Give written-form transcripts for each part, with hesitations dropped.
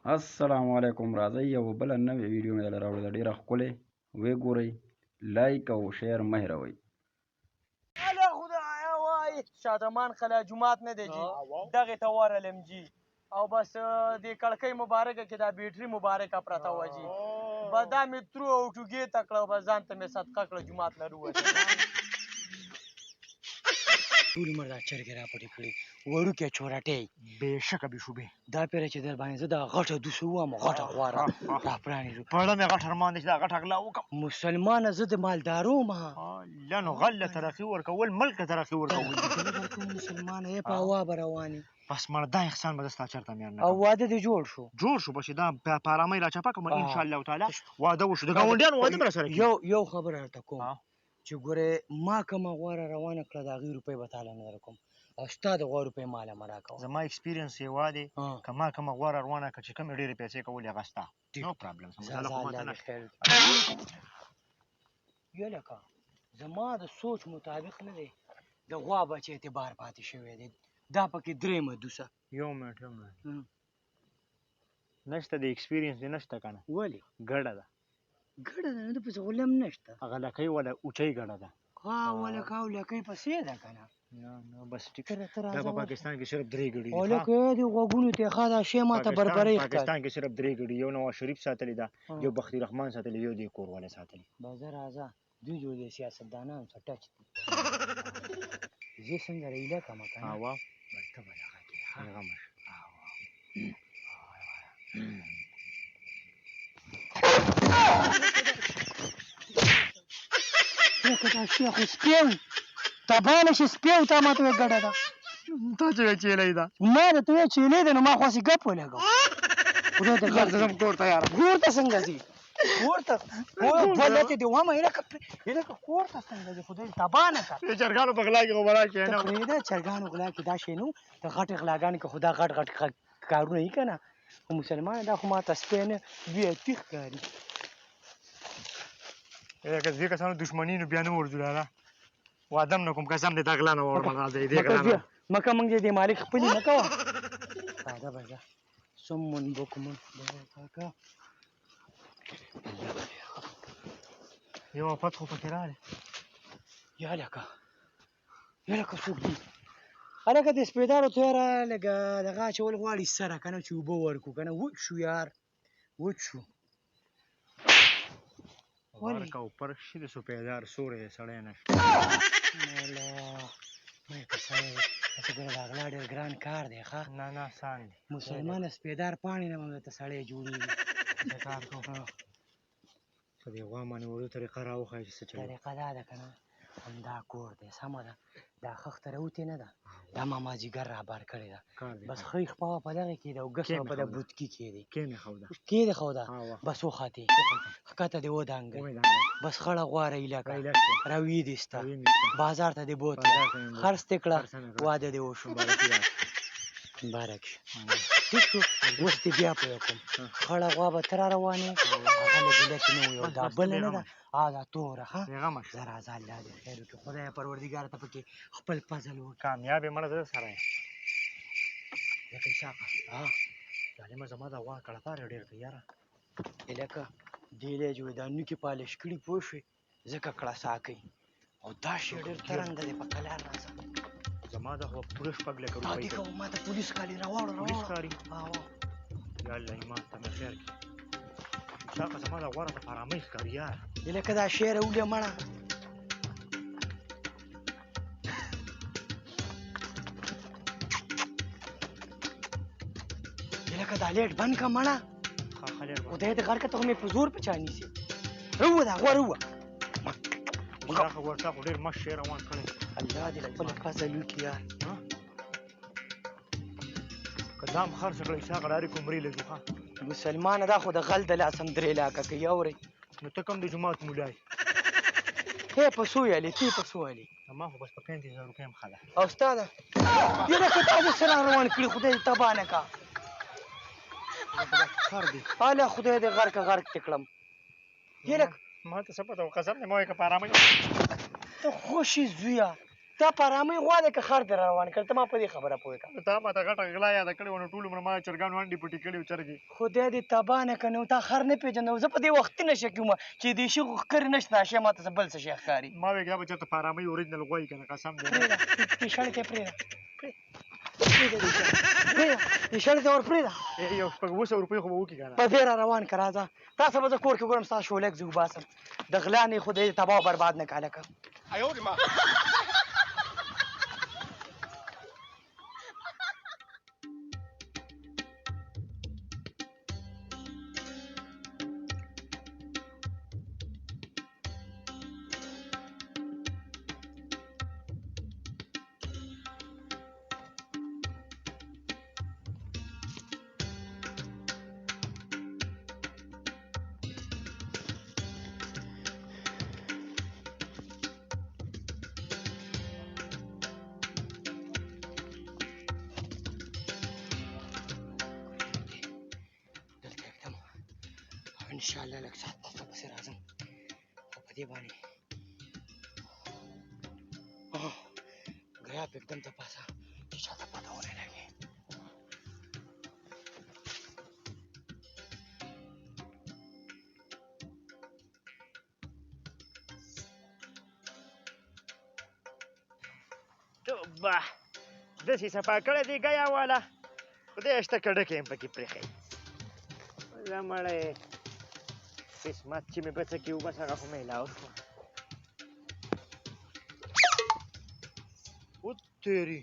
السلام علیکم. راځئ یوه بله نوې ویډیو مې درله راوړې ده، ډېره ښکلې. ویې ګورئ، لایک او شیر مه هېروئ. اله خدایا وای شادمان خلا جومات نه دی جی، دغې ته ورغلم جی، او بس دې کړکۍ مبارکه کې دا بیټري مبارکه پرته وه جی، بس دا مې ترو او ټوګې ته کړه، بس ځان ته مې صدقه کړه، جومات نه راووتم. ټول عمر دا چرګې را پټې کړې، وړوکی چورټی. بېشکه بې شوبې. دا پېره چې در باندې زه دا غټه دوسه ووهم، غټه غواره را پرانیزو. پړه مې غټ ارمان دی چې دا غټه غلا وکړم. مسلمانه زه د مالدارو ما. الله نو غل له ترقي ورکول، ملک له ترقي ورکول. مسلمانه یې په هوا به روان یې. بس مړه دا احسان به زه ستا چېرته مېر نه او کړم. واده دې جوړ شو؟ جوړ شو، بس دا په ارامۍ را چپه کړم، ان شاء الله تعالی واده وشو، د ګاونډیانو واده به راسره کېږي. یو خبره درته کوم چې ګورې ما کومه غواره روانه کړه، د هغې روپۍ به تاله نه درکوم، او ستا د غوا روپۍ ما له مه راکوه. زما اکسپیرینس یې وا دی، که ما کومه غواره روانه کړه چې کومې ډېرې پیسې کولې هغه ستا. نو پرابلم، ځه، ځه، الله دې خیر وکړي. یلکه زما د سوچ مطابق نه دی، د غوا بچی اعتبار پاتې شوی دی، دا پکې درېیمه دوسه. یو منټ، یو منټ. نشته، د اکسپیرینس دې نشته که نه؟ ولې؟ ګډه ده. ګډه ده، نو د پسې غلم نشته. هغه لکۍ وله اوچۍ ګډه ده. ها، ولکه او لکۍ پسې ده که نه؟ نه، نه، بس ټیک. ته راځه دا په ورشه. پاکستان کې صرف درې ګړي دي، هلکه، دې غوږونو ته ښه دا شی ما ته بربرۍ ښکاري. پاکستان کې صرف درې ګړي، یو نواز شریف ساتلی ده، یو بختي رحمان ساتلی، یو دې کور والا ساتلی. بس ځه راځه، دوی جوړ دي سیاستدانان څه ټچ دي. زه څنګه رایله کړم که نه؟ وا. بس ته به دغه کې، ښه؟ بېغمه شه. لکه دا شی خو سپی و، تباه نه شي سپی و، تا ما ته وایي ګډه ده. تا چې وایي چیلۍ ده. ما درته وایي چیلۍ ده، نو ما خو هسې ګپ ولګاوه. خدای دې غرق زه ځم کور ته یاره. کور ته څنګه ځې؟ کور ته؟ دوه لتې دې ومه، هلکه کور ته څنګه ځې؟ خدای دې تباه نه کړه. د چرګانو په غلا کې خو به راشې نه. ته پرېږده چرګانو غلا کې دا شی نه و، د غټې غلاګانې کې خو دا غټ غټ کارونه یې که نه. خو مسلمانه دا خو ما ته سپی نه، دوی اتي ښکاري. که دې کسانو دښمني نو بیا نه ورځو لالا. واده هم نه کوم، قسم دې دا غلا نه واورم، راځه دې غلا نه. مکه موږ دې مالک خپلې مه کوه. ساده به ځه. صمون بکمون. کاکا. یو آفت خو پکې راغلی. یا لکه، یا لکه څوک دي؟ هلکه د سپېدارو تیاره لږه دغه اچول غواړي سره که نه چې اوبه ورکړو که نه، وچ شو یار، وچ شو. ولې؟ ورکه او پرک شي د سپېدار سوری دی، سړی نه شي. مالا، ما یې که سړی دی. هسې ګوره دا غلا ډېر ګران کار دی، ښه؟ نه، نه، اسان دی. مسلمانه سپېدار پاڼې نه به درته سړی جوړېږي. زه کار کوم. په دې غوا باندې وړو طریقه راوښیه چې څه چل. طریقه دا ده که نه، همدا کور دی، سمه ده، دا خښته راوتې نه ده، دا ما مازدیګر را بار کړې ده. کار دی، بس کار. ښه خپه وه په دغه کې ده او ګس کې وه مې په د خو ده. بوتکي کې دی. کې مې خو ده. کې دې خو ده؟ وا. بس وختې. ښکته دې ودانګل. ومې دانګل. بس خړه غوا راایله کړه. راایله کړه. راویې دې ستا. راویې مې ستا. بازار ته دې بوتله. بازار ته مې بوتله. خرڅ دې کړه. خرڅ مې کړه. واده دې وشو. مبارکي راکړه. مبارک شه. ټیک شو. اوس دې بیا پوه کړم. خړه غوا به ته را روانې، هغه لږ لکې نه وي او بس، دا بس، بله نه بېغمه ده. شه. دا توره، ښه؟ بېغمه شه. زه راځه، الله دې خیر وکړي. خدای پروردګار ته پکې خپل فضل وکړي. کامیاب یې مړه زه سره یم. لکه اسحاقه. ظالمه زما دا غوا کړپاره ډېر دی یاره. لکه دې لی چې دا نوکې پالش کړي، پوه شوې؟ ځکه کړسا کوي. او دا شی ډېر ترنده دی، په قلار راځه. زما دا خو پوره شپږ لکه تا روپۍ دې دی. کوه، ما ته پولیس ښکاري، راواړه، پولیس راواړه. ښکاري؟ وا. یا الله ایمان ته مې خیر کړي. اسحاقه زما دا غوا راته په ارامۍ ښکاري یاره. لکه دا شی راولې مړه. لکه دا لیټ بند کړه مړه. ښه، ښه لیټ بند. خدای دې غرق کړه، ته خو مې په زور په چا نیسې. راووه دا غوا، راووه. اسحاقه ګوره، تا خو ډېر مست شی روان کړی. الله دې خپل فضل وکړي یار. ها؟ که دا هم خرڅه کړه اسحاقه، ډایرکټ عمرې له ځو، ښه؟ مسلمانه دا خو د غل د لاس هم درې لاکه کوي، اورې. نو ته کوم د جومات مولا یې؟ ته په څو یالې، ته په څو یالې؟ ما خو بس په 35,000 روپۍ هم ښه ده. او ستا ده؟ یاره که تا دې سره روان کړي، خدای دې تباه نه کړه. خر دی. اله خدای دې غرق غرق دې کړم. یاره ما ته څه پته وه، قسم دې مه وایه که په ارامۍ. ته خوشې زویه، تا په ارامۍ غوا دی که خر دې را روان کړ؟ ته ما په دې خبره پوه کړه. تا ما ته غټه غلا یاده کړې وه، نو ټول عمر ما چرګانو انډې پټې کړې وې چرګې. خدای دې تباه نه کړه، نو تا خر نه پېژنده. زه په دې وختي نشه کې وم چې دې شي خو ښکرې نشته، دا شی ما ته څه بل څه شی ښکاري. ما ویل دا به چېرته په ارامۍ اوریجنل غوا وي که نه، قسم دی. پرېږده دې شړې ته یې پرېږده، پرېږده دې شړې، پرېږده دې شړې ته ور پرېږده. یو شپږ 700 روپۍ خو به وکړي که نه. په دې را روان که، راځه تا څه به زه کور کې ګورم، ستا شولک زه وباسم. د غلا نه خدای دې تباه او برباد نه کړه هلکه. دلته یې ږدم او انشاءالله لږ ساعت پس به پسې راځم. او په دې باندې ګیا پې ږدم د پاسه چې چاته پته ونه لګي. توبه، داسې صفا کړی دی ګیا والا، خدای شته که ډکه یې هم پکې پرېښی. ولا مړی قسمت چې مې په څه کې و، بس هغه خو میلاو شوه. وتېري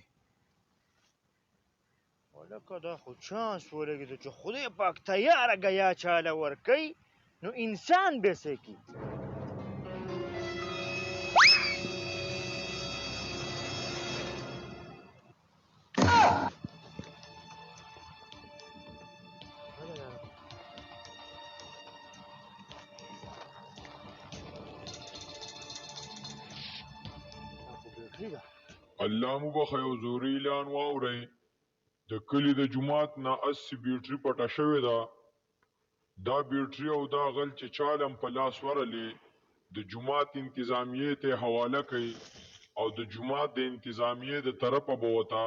ولکه دا خو چانس ولګېدو چې خدای پاک تیاره ګیا چاله ورکوي، نو انسان به څه کړي؟ الله مو بخښه، یو زوري اعلان واورئ. د کلي د جومات نه 80 بیټري پټه شوې ده. دا بیټري او دا غل چې چالم په لاس ورلې، د جومات انتظامیې ته حواله کوي او د جومات د انتظامیې د طرفه به ورته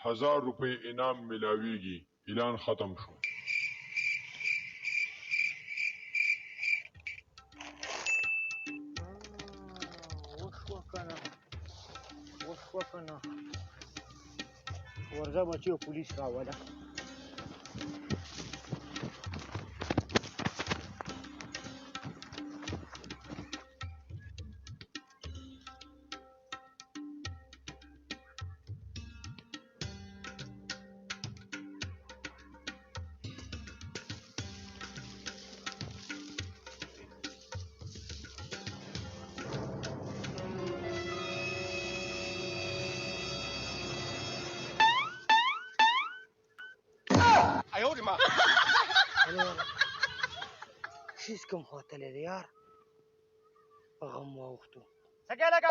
1000 روپۍ انعام ملاویږي. اعلان ختم شو. وشوه که نه، وشوه که نه، ورځه بچیو پولیس راوله. شیز کوم خواته دی یار، په غم واوښتو. څه کوې لکه؟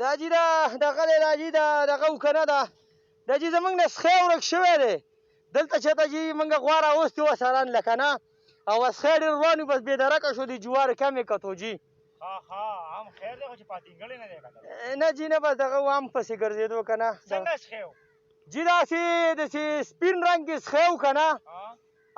دا جي دا دغه دی، دا جي دا دغه که نه، دا دا جي زموږ نه سخی ورک شوی دی. دلته چېرته جي موږ غوا راوستې وه سران لکه نه، او سخی ډېر روان وي، بس بې درکه شو. د جوارو کم یې کتو جي. ښه ښه، هم خیر دی خو چې پاتینګړی نه دی کتلی. نه جي نه، بس دغه هم پسې ګرځېدو که نه. څنګه سخی و؟ جي داسې داسې سپین رنګ کې سخی و که نه،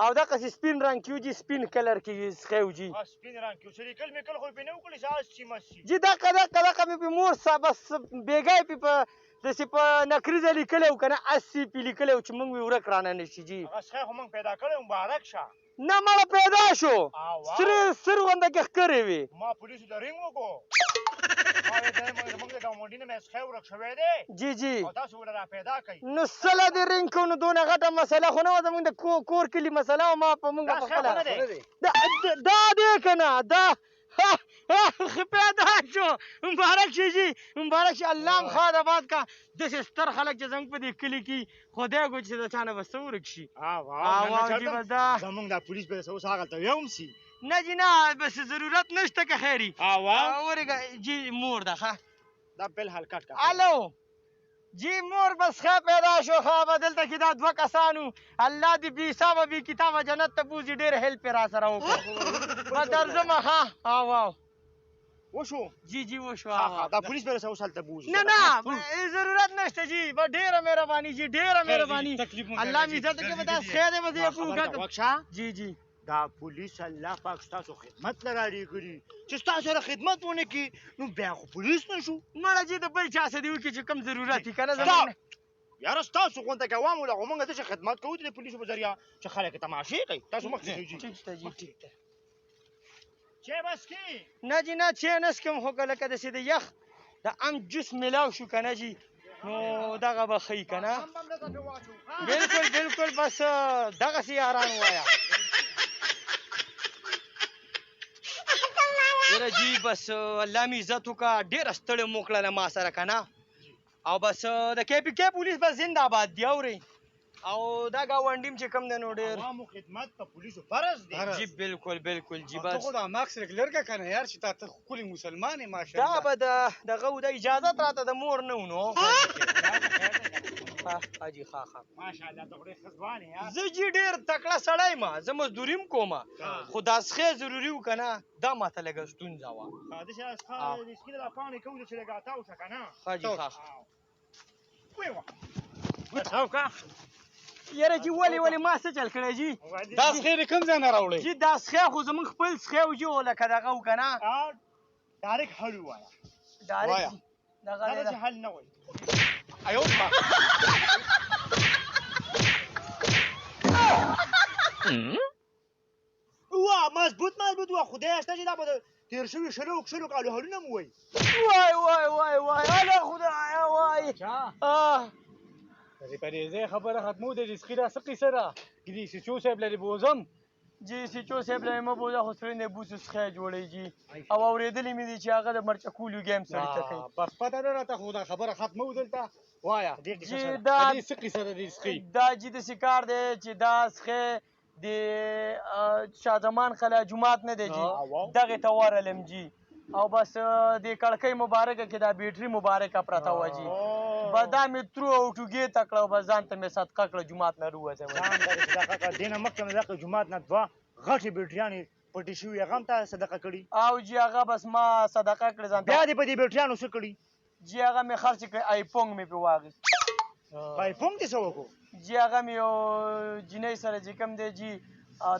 او دغسې سپین رنګ کې و جي، سپین کلر کې سخی و جي. سپین رنګ کې و، څه لیکل میکل خو یې پرې نه وکړل چې اس چي مس شي. جي دقه دقه دقه مې پې مور بس بېګا یې پې په داسې په نکریزه لیکلی و که نه، 80 پې لیکلی و چې موږ یې ورک رانه نه شي جي. هغه سخی خو موږ پیدا کړی، مبارک شه. نه مړه پیدا شو، سرې سر غونده کې ښکرې وې. ما پولیسو ته رینګ وکړو، ما ویل زموږ د ګاونډي نه مې سخی ورک شوی دی. جي جي. او تاسو وله را پیدا کړئ. نو څله دې رینګ کړو؟ نو دونه غټه مسله خو نه وه، زموږ د کور کلي مسله وه. ما په موږ دا په سخی خو خپله نه دی. دا دی که نه، دا پیدا شو. مبارک شي جي، مبارک شي. الله هم ښاد آباد که. داسې ستر خلک چې زموږ په دې کلي کې خدای ګو چې د چا نه به څه ورک شي. واو جي، بس دا زموږ دا پولیس به اوس هغلته ویم سي. نه جي نه، بس ضرورت نشته که خیري. واو. ورګه جي، مور ده. ښه دا بل حال کټ کړه. الو جي، مور بس ښه پیدا شو. ښه به دلته کې دا دوه کسانو، الله دې بې حسابه بې کتابه جنت ته بوځي، ډېر هیلپ یې را سره وکړو. به درځمه. ښه واو. وشو؟ جی جی وشو. دا پولیس به اوس هلته بوځي. نه نه، ضرورت نشته جی، ډېره مهرباني جی، ډېره مهرباني. الله مې عزت وکړي. دا خیر دی، به دې وکړه. جی جی، دا پولیس الله پاک ستاسو خدمت له رالیږلي، چې ستاسو سره خدمت ونه کړي نو بیا خو پولیس نه شو. مړه جی، د بل چا سره دې وکړي چې کوم ضرورت وي که نه زموږ. یاره ستاسو غونډه کې عوامو له خو موږ داسې خدمت کوو د پولیسو په ذریعه چې خلک تماشې کوي. تاسو مخکې شئ جي. ټیک ده جي، ټیک ده. چای به څکې؟ نه جي نه، چای نه څکم، خو که لکه داسې د یخ د ام جوس میلاو شو که نه جي، نو دغه به ښه وي که نه. بالکل بالکل، بس دغسې یاران ووایه. یاره جي بس الله مې عزت وکړه، ډېره ستړې مو وکړله ما سره که نه. او بس د کی پی کی پولیس بس زنده آباد دی. اورئ، او دا ګاونډي چې کوم دی نو ډېر عوامو خدمت په پولیسو فرض دی. جی بالکل بالکل جی. بس ته بس خو دا ماکس لږ لرګه که نه یار، چې تا ته ښکلې مسلمان یې ماشاءالله. دا به د دغه د اجازت راته د مور نه و نو. ښه جي، ښه ښه. ماشاءالله، ته خو ډېر ښه ځوان یې یار. زه جي ډېر تکړه سړی ما، زه مزدوري هم کوم، خو دا څښی ضروري و که نه، دا ماته لږه ستونزه وه. ښه، داسې د سکي دا پاڼې کوو چې لږه تاو شه که نه. ښه جي، ښه. تاو که. یاره جي ولې ولې ما څه چل کړی جي؟ دا څښی دې کوم ځای نه راوړی؟ جي دا څښی خو زموږ خپل څښی و جي، خو لکه دغه و که نه. ډایرکټ حل ووایه. ډایرکټ دغه دا داسې حل نه وایي. ایو ما وا مضبوط مضبوط وا، خدای شته چې دا به تېر شوي شلو کالو حلونه مو وایي. وای وای وای وای، اله خدایه وای. چا دې په دې ځای خبره ختمو. د دې سخي دا څه قیصه ده؟ ګدې سیچو صاحب له دې بوځم. جی سیچو صاحب له مه بوځه، خو سرې نه بوسو څخه جوړوي جي. او اورېدلي مې دي چې هغه د مرچکولو ګیم سړي ته کوي. بس پته نه راته، خو دا خبره ختمو دلته وایه. جی دا دې څه قیصه ده دې سخي؟ دا جي داسې کار دی چې دا څښی د شاه زمان خلا جومات نه دی جي، دغې ته ورغلم جي، او بس د کړکۍ مبارکه کې دا بیټري مبارکه پرته وه جي. بس دا مې ترو او ټوګې ته کړه، بس ځان ته مې صدقه کړه، جومات نه راووځم. ځان ته دې صدقه کړه. دې نه مخکې مې دغه جومات نه دوه غټې بیټریانې پټې شوې، هغه هم تا صدقه کړي؟ او جي هغه بس ما صدقه کړې ځان ته. بیا دې په دې بیټریانو څه کړي؟ جي هغه مې خرڅې کړې، آیفون مې پرې واخیست. آیفون دې څه وکړو؟ جي هغه مې یو جینۍ سره چې کوم دی جي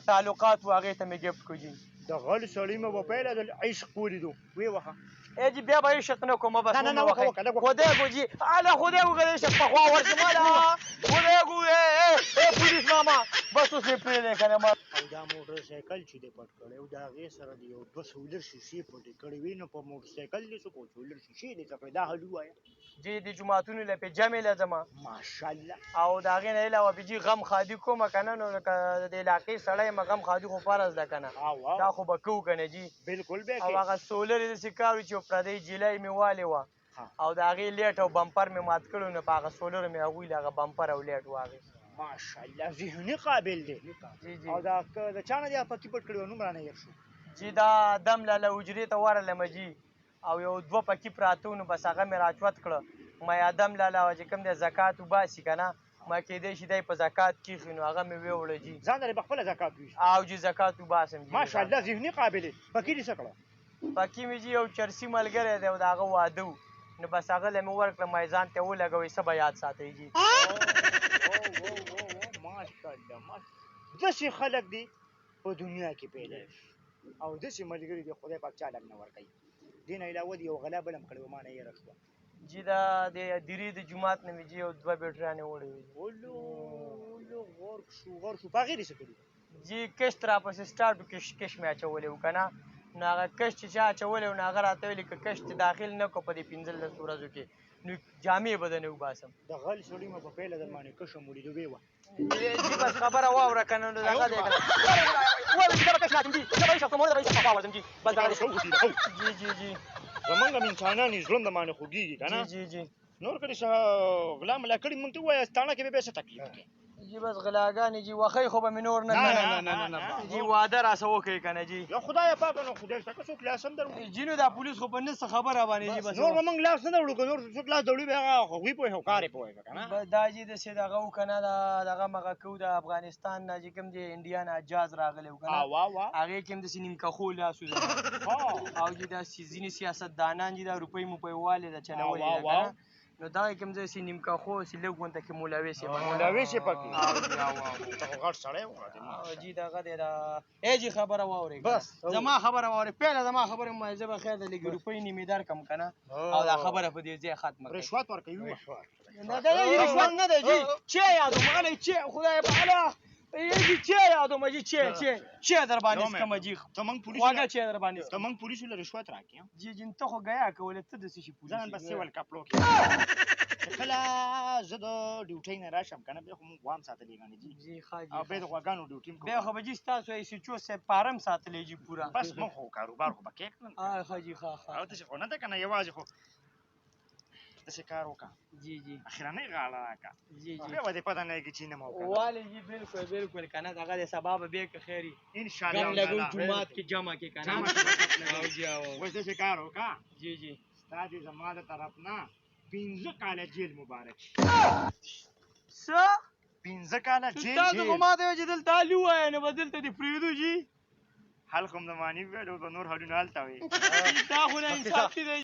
تعلقات وو، هغې ته مې ګفټ کړو جي. د غل سړي مې په پیله د عشق ولیدو، ویې وهه. ای جي بیا به عشق نه کوم، بس نه نه نه، وکړه وکړه. خدای کو جي، اله خدای کو، که عشق په خوا ورشم، اله خدای کو. ای پولیس ماما، بس اوس مې پرېږدی که نه ما. او دا موټر سایکل چې دې پټ کړی او د هغې سره دې یو دوه سولر شیشې پټې کړې وې، نو په موټر سایکل دې څه کوو؟ سولر شیشې دې څه کړې؟ دا حل ووایه. جي د جوماتونو له پې جمع له ځمه. ماشاءالله. او د هغې نه علاوه پې جي غم ښادي کومه که نه، نو لکه د علاقې سړی یم، غم ښادي خو فرض ده که نه، دا خو به کوو که نه جي. بالکل به. او هغه سولر یې داسې کار و چې یو پردۍ جیلۍ مې والې وه، او د هغې لیټ او بمپر مې مات کړی، نو په هغه سولر مې هغوی له هغه بمپر او لیټ واخیست. ماشاءالله، ذهني قابل دی. جی جی. او دا د چا نه دې پکې پټ کړی نوم رانه هېر شو. جي دا دم لاله حجرې ته ورغلم جي، او یو دوه پکې پراته وو، نو بس هغه مې راچوت کړه. ما ادم لالا چې کوم دی زکات وباسي که نه، ما کېدای شي دی په زکات کېښي، نو هغه مې ویوړه جي. ځان لرې په خپله زکات وویشي. او جي زکات وباسم جي. ماشاءالله، ذهني قابل دی. پکې دې څه کړه؟ پکې مې جي یو چرسي ملګری دی او د هغه واده و، نو بس هغه له مې ورکړه، ما یې ځان ته ولګوئ، څه به یاد ساتئ جي. ماشاءالله، داسې خلک دي په دنیا کې پیدا شي، او داسې ملګري دي خدای پاک چا له هم نه ورکوي. دې نه علاوه دې یو غلا بل هم کړې وه، ما نه هېره شوه. جي دا د دیرې د جومات نه مې جي یو دوه بیټریانې وړې وې. ولو ولو، غرق شو غرق شو. په هغې دې څه کړي؟ جي کشت راپسې سټارټ و، کش مې اچولی و که نه، نو هغه کش چې چا اچولی و، نو هغه راته ویلي که کشت داخل نه کړو په دې 15 ورځو کې، نو جامې به درنه وباسم. د غل سړي مې په پیله در باندې کشم ولیدو، ویې وه. جي بس خبره واوره که نه، نو دغه دی که نه. وایي چې دا به کش نه اچوم جي، زه به عشق کوم، زه به عشق په خوا ورځم جي، بس دغه دی. جي جي جي. زمونږ هم انسانان یو، زړونه باندې خوږېږي که نه. جي جي جي. نور که دې څه غلا ملا کړي، مونږ ته ووایه، تاڼه کې به بیا څه تکلیف دی؟ جی بس غلاګانې جی وخی خو به مې نور نه نه، نه، نه، نه، جی واده راسه وکړئ که نه جی یا خدای پاک نو خدای شته که څوک لاس هم دروړي. جی نو دا پولیس خو په نه څه خبره باندې جی بس نور به موږ لاس نه دروړو، که نور څوک لاس دروړي بیا هغه هغوی پوهه او کار یې پوهه که نه. دا جی داسې دغه و که نه، دا دغه مغه کوو د افغانستان نه چې کوم دی انډیا نه جاز راغلی و که نه، وا وا هغې کې هم داسې نیمکخو لاس و زما. او جی داسې ځینې سیاستدانان جی دا روپۍ موپۍ والې ده چلولې ده که نه، نو دغه کوم ځای سي نیمکخو سي لږ غونته کې مولوي سي مولوي سي پکې. او جی او او ته خو غټ سړی وغواړې. او جی دغه دی دا ای جی خبره واورې که نه. بس، او. زما خبره واورې، پهله زما خبره مه زه به خیر ده لږې روپۍ نیمې درکړم که نه، او دا خبره په دې ځای ختمه کړئ. رشوت ورکوي. نه دا یې رشوت نه دی جی، چې یادوم غلی چې خدای په الله یې جی چې یادوم جی چې چې چې در باندې څکم جی ته موږ پولیسو خواږه چې در باندې ته موږ پولیسو له رشوت راکې. جی جی ته خو ګیا کولې ته د څه شي پولیس ځان به سیول کپړو کې چې کله زه د ډیوټۍ نه راشم که نه، بیا خو موږ غوا هم ساتلې که نه جي، جی ښه جی او بیا د غواګانو ډیوټي هم کوو. بیا خو به جی ستاسو ایس ایچ او صاحب فارم ساتلی جی پوره. بس موږ خو کاروبار خو به کې کړم. ښه جی ښه ښه. او داسې خو نه ده که نه، یوازې خو داسې کار وکړه. جی جی اخرنۍ غاړه راکړه. جی جی بیا به دې پته نه لګي چې نه مو وکړه. والي جی بالکل بالکل که نه، دغه د سبا به بیا که خیر وي انشاءالله ګم لګو جومات کې جمع کې که نه. جمع کې. او جی او اوس داسې کار وکړه. جی جی ستا دې زما د طرف نه 5 کاله جیل مبارک شي. څه؟ 5 کاله جیل. تاسو خو ماته ویل چې دلته حل ووایه نو به دلته دې پرېږدو جی. حل خو هم د معنی ویل او به نور حلونه هلته وي. دا خو نا انصافي دی.